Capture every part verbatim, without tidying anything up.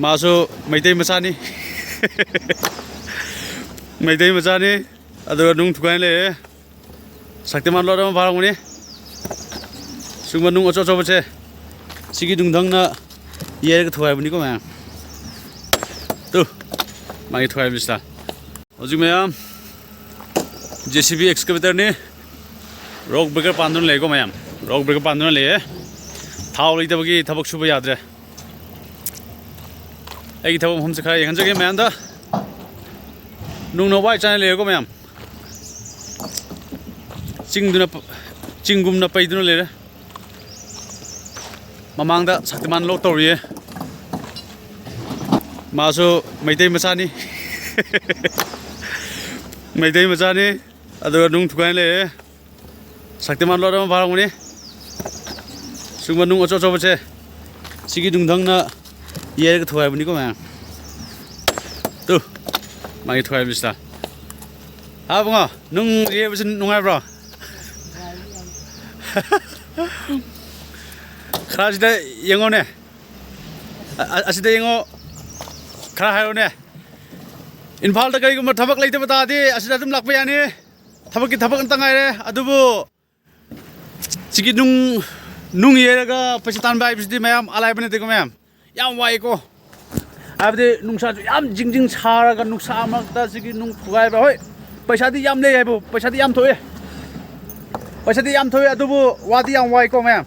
ꯃꯥꯁꯨ ꯃꯩꯇꯩ ꯃꯆꯥꯅꯤ꯫ ꯃꯩꯇꯩ ꯃꯆꯥꯅꯤ꯫ ꯑꯗꯨꯒ ꯅꯨꯡ ꯊꯨꯒꯥꯏ ꯂꯩꯔꯦ꯫ ꯁꯛꯇꯤꯃꯥꯟ ꯂꯣꯠ ꯑꯃ ꯐꯥꯔꯝꯒꯅꯤ꯫ ꯁꯤꯒꯨꯝꯕ ꯅꯨꯡ ꯑꯆꯧ ꯑꯆꯧꯕꯁꯦ ꯁꯤꯒꯤ ꯅꯨꯡꯊꯪꯅ ꯌꯩꯔꯒ ꯊꯨꯒꯥꯏꯕꯅꯤꯀꯣ ꯃꯌꯥꯝ꯫ ꯇꯨ, ꯃꯥꯒꯤ ꯊꯨꯒꯥꯏꯕꯁꯤꯗ꯫ ꯍꯧꯖꯤꯛ ꯃꯌꯥꯝ JCB excavator ꯅꯤ꯫ Rock breaker ꯄꯥꯟꯗꯨꯅ ꯂꯩꯀꯣ ꯃꯌꯥꯝ꯫ Rock breaker ꯄꯥꯟꯗꯨꯅ ꯂꯩꯌꯦ꯫ ꯊꯥꯎ ꯂꯩꯇꯕꯒꯤ ꯊꯕꯛ ꯁꯨꯕ ꯌꯥꯗ꯭ꯔꯦ꯫ ꯑꯩꯒꯤ ꯊꯕꯛ ꯃꯐꯝꯁꯦ ꯈꯔ ꯌꯦꯡꯍꯟꯖꯒꯦ ꯃꯌꯥꯝꯗ꯫ ꯅꯨꯡꯅ ꯋꯥꯏ ꯆꯥꯏꯅ ꯂꯩꯔꯦꯀꯣ ꯃꯌꯥꯝ꯫ ꯆꯤꯡꯗꯨꯅ ꯄ-, ꯆꯤꯡꯒꯨꯝꯅ ꯄꯩꯗꯨꯅ ꯂꯩꯔꯦ꯫ ꯃꯃꯥꯡꯗ ꯁꯛꯇꯤꯃꯥꯟ ꯂꯣꯛ ꯇꯧꯔꯤꯌꯦ꯫ ꯃꯥꯁꯨ ꯃꯩꯇꯩ ꯃꯆꯥꯅꯤ꯫ ꯃꯩꯇꯩ ꯃꯆꯥꯅꯤ꯫ ꯑꯗꯨꯒ ꯅꯨꯡ ꯊꯨꯒꯥꯏ ꯂꯩꯔꯦ꯫ ꯁꯛꯇꯤꯃꯥꯟ ꯂꯣꯠ ꯑꯃ ꯐꯥꯔꯝꯒꯅꯤ꯫ ꯁꯤꯒꯨꯝꯕ ꯅꯨꯡ ꯑꯆꯧ ꯑꯆꯧꯕꯁꯦ ꯁꯤꯒꯤ ꯅꯨꯡꯊꯪꯅ ꯌꯩꯔꯒ ꯊꯨꯒꯥꯏꯕꯅꯤꯀꯣ ꯃꯌꯥꯝ꯫ ꯇꯨ, ꯃꯥꯒꯤ ꯊꯨꯒꯥꯏꯕꯁꯤꯗ꯫ ꯍꯥ ꯕꯨꯡꯉꯣ, ꯅꯨꯡ ꯌꯩꯕꯁꯤ ꯅꯨꯡꯉꯥꯏꯕ꯭ꯔꯣ? ꯈꯔ ꯑꯁꯤꯗ ꯌꯦꯡꯉꯣꯅꯦ꯫ ꯑ-, ꯑ-, ꯑꯁꯤꯗ ꯌꯦꯡꯉꯣ꯫ ꯈꯔ ꯍꯥꯏꯔꯣꯅꯦ꯫ ꯏꯝꯐꯥꯜꯗ ꯀꯔꯤꯒꯨꯝꯕ ꯊꯕꯛ ꯂꯩꯇꯕ ꯇꯥꯔꯗꯤ ꯑꯁꯤꯗ ꯑꯗꯨꯝ ꯂꯥꯛꯄ ꯌꯥꯅꯤ꯫ ꯊꯕꯛꯀꯤ ꯊꯕꯛ ꯉꯥꯛꯇ ꯉꯥꯏꯔꯦ꯫ ꯑꯗꯨꯕꯨ ꯁꯤꯒꯤ ꯅꯨꯡ, ꯅꯨꯡ ꯌꯩꯔꯒ ꯄꯩꯁꯥ ꯇꯥꯟꯕ ꯍꯥꯏꯕꯁꯤꯗꯤ ꯃꯌꯥꯝ ꯑꯂꯥꯏꯕ ꯅꯠꯇꯦꯀꯣ ꯃꯌꯥꯝ꯫ ꯌꯥꯝ ꯋꯥꯏꯀꯣ꯫ ꯍꯥꯏꯕꯗꯤ ꯅꯨꯡꯁꯥꯁꯨ ꯌꯥꯝ ꯖꯤꯡ ꯖꯤꯡ ꯁꯥꯔꯒ ꯅꯨꯡꯁꯥ ꯃꯔꯛꯇ ꯁꯤꯒꯤ ꯅꯨꯡ ꯊꯨꯒꯥꯏꯕ꯫ ꯍꯣꯏ, ꯄꯩꯁꯥꯗꯤ ꯌꯥꯝ ꯂꯩ ꯍꯥꯏꯕꯨ, ꯄꯩꯁꯥꯗꯤ ꯌꯥꯝ ꯊꯣꯛꯑꯦ꯫ ꯄꯩꯁꯥꯗꯤ ꯌꯥꯝ ꯊꯣꯛꯑꯦ, ꯑꯗꯨꯕꯨ ꯋꯥꯗꯤ ꯌꯥꯝ ꯋꯥꯏꯀꯣ ꯃꯌꯥꯝ꯫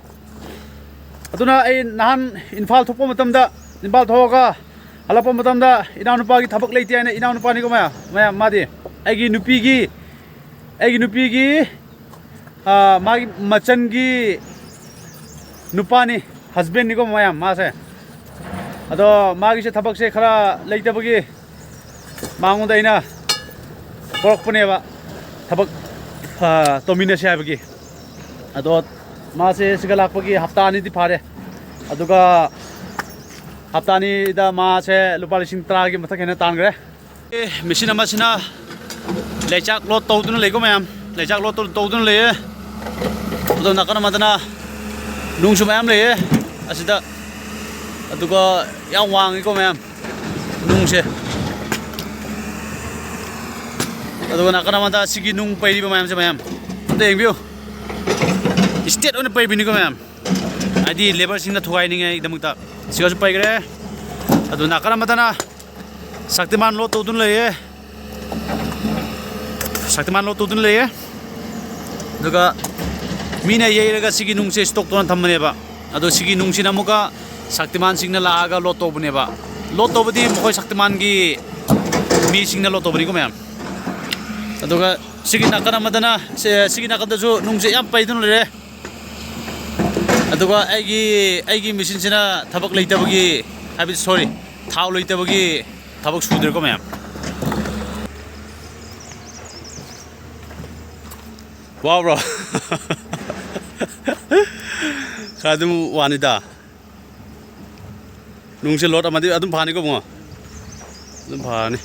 ꯑꯗꯨꯅ ꯑꯩ ꯅꯍꯥꯟ ꯏꯝꯐꯥꯜ ꯊꯣꯛꯄ ꯃꯇꯝꯗ, ꯏꯝꯐꯥꯜ ꯊꯣꯛꯑꯒ ꯍꯜꯂꯛꯄ ꯃꯇꯝꯗ ꯏꯅꯥꯎꯅꯨꯄꯥꯒꯤ ꯊꯕꯛ ꯂꯩꯇꯦ ꯍꯥꯏꯅ ꯏꯅꯥꯎꯅꯨꯄꯥꯅꯤꯀꯣ ꯃꯌꯥꯝ, ꯃꯌꯥꯝ ꯃꯥꯗꯤ꯫ ꯑꯩꯒꯤ ꯅꯨꯄꯤꯒꯤ, ꯑꯩꯒꯤ ꯅꯨꯄꯤꯒꯤ, ꯑꯥ, ꯃꯥꯒꯤ ꯃꯆꯟꯒꯤ ꯅꯨꯄꯥꯅꯤ, husbandꯅꯤꯀꯣ ꯃꯌꯥꯝ ꯃꯥꯁꯦ꯫ ꯑꯗꯣ ꯃꯥꯒꯤꯁꯦ ꯊꯕꯛꯁꯦ ꯈꯔ ꯂꯩꯇꯕꯒꯤ ꯃꯉꯣꯟꯗ ꯑꯩꯅ ꯀꯧꯔꯛꯄꯅꯦꯕ, ꯊꯕꯛ, ꯑꯥ, ꯇꯧꯃꯤꯟꯅꯁꯤ ꯍꯥꯏꯕꯒꯤ꯫ ꯑꯗꯣ ꯃꯥꯁꯦ ꯁꯤꯒ ꯂꯥꯛꯄꯒꯤ ꯍꯞꯇꯥ ꯑꯅꯤꯗꯤ ꯐꯥꯔꯦ꯫ ꯑꯗꯨꯒ ꯍꯞꯇꯥ ꯑꯅꯤꯗ ꯃꯥꯁꯦ ꯂꯨꯄꯥ ꯂꯤꯁꯤꯡ ꯇꯔꯥꯒꯤ ꯃꯊꯛ ꯍꯦꯟꯅ ꯇꯥꯟꯈ꯭ꯔꯦ꯫ ꯑꯦ, ꯃꯦꯆꯤꯟ ꯑꯃꯁꯤꯅ ꯂꯩꯆꯥꯛ ꯂꯣꯠ ꯇꯧꯗꯨꯅ ꯂꯩꯀꯣ ꯃꯌꯥꯝ꯫ ꯂꯩꯆꯥꯛ ꯂꯣꯠ ꯇꯧ-, ꯇꯧꯗꯨꯅ ꯂꯩꯌꯦ꯫ ꯑꯗꯣ ꯅꯥꯀꯟ ꯑꯃꯗꯅ ꯅꯨꯡꯁꯨ ꯃꯌꯥꯝ ꯂꯩꯌꯦ꯫ ꯑꯁꯤꯗ ꯑꯗꯨꯒ ꯌꯥꯝ ꯋꯥꯡꯉꯤꯀꯣ ꯃꯌꯥꯝ, ꯅꯨꯡꯁꯦ꯫ ꯑꯗꯨꯒ ꯅꯥꯀꯟ ꯑꯃꯗ ꯁꯤꯒꯤ ꯅꯨꯡ ꯄꯩꯔꯤꯕ ꯃꯌꯥꯝꯁꯦ ꯃꯌꯥꯝ ꯑꯝꯇ ꯌꯦꯡꯕꯤꯌꯨ꯫ ꯏꯁꯇꯦꯠ ꯑꯣꯏꯅ ꯄꯩꯕꯤꯅꯤꯀꯣ ꯃꯌꯥꯝ, ꯍꯥꯏꯗꯤ ꯂꯦꯕꯔꯁꯤꯡꯅ ꯊꯨꯒꯥꯏꯅꯤꯡꯉꯥꯏꯒꯤꯗꯃꯛꯇ꯫ ꯁꯤꯒꯁꯨ ꯄꯩꯈ꯭ꯔꯦ꯫ ꯑꯗꯨ ꯅꯥꯀꯟ ꯑꯃꯗꯅ ꯁꯛꯇꯤꯃꯥꯟ ꯂꯣꯗ ꯇꯧꯗꯨꯅ ꯂꯩꯌꯦ꯫ ꯁꯛꯇꯤꯃꯥꯟ ꯂꯣꯗ ꯇꯧꯗꯨꯅ ꯂꯩꯌꯦ꯫ ꯑꯗꯨꯒ ꯃꯤꯅ ꯌꯩꯔꯒ ꯁꯤꯒꯤ ꯅꯨꯡꯁꯦ ꯁ꯭ꯇꯣꯛ ꯇꯧꯅ ꯊꯝꯕꯅꯦꯕ꯫ ꯑꯗꯣ ꯁꯤꯒꯤ ꯅꯨꯡꯁꯤꯅ ꯑꯃꯨꯛꯀ ꯁꯛꯇꯤꯃꯥꯟꯁꯤꯡꯅ ꯂꯥꯛꯑꯒ ꯂꯣꯗ ꯇꯧꯕꯅꯦꯕ꯫ ꯂꯣꯗ ꯇꯧꯕꯗꯤ ꯃꯈꯣꯏ ꯁꯛꯇꯤꯃꯥꯟꯒꯤ ꯃꯤꯁꯤꯡꯅ ꯂꯣꯗ ꯇꯧꯕꯅꯤꯀꯣ ꯃꯌꯥꯝ꯫ ꯑꯗꯨꯒ ꯁꯤꯒꯤ ꯅꯥꯀꯟ ꯑꯃꯗꯅ, ꯁꯦ, ꯁꯤꯒꯤ ꯅꯥꯀꯟꯗꯁꯨ ꯅꯨꯡꯁꯦ ꯌꯥꯝ ꯄꯩꯗꯨꯅ ꯂꯩꯔꯦ꯫ ꯑꯗꯨꯒ ꯑꯩꯒꯤ, ꯑꯩꯒꯤ ꯃꯦꯆꯤꯟꯁꯤꯅ ꯊꯕꯛ ꯂꯩꯇꯕꯒꯤ, ꯍꯥꯏꯕꯗꯤ, ꯁꯣꯔꯤ, ꯊꯥꯎ ꯂꯩꯇꯕꯒꯤ ꯊꯕꯛ ꯁꯨꯗ꯭ꯔꯦꯀꯣ ꯃꯌꯥꯝ꯫ ꯋꯥꯕ꯭ꯔꯣ? ꯈꯔ ꯑꯗꯨꯝ ꯋꯥꯅꯤꯗ꯫ ꯅꯨꯡꯁꯦ ꯂꯣꯗ ꯑꯃꯗꯤ ꯑꯗꯨꯝ ꯐꯥꯅꯤꯀꯣ ꯏꯕꯨꯡꯉꯣ? ꯑꯗꯨꯝ ꯐꯥꯅꯤ꯫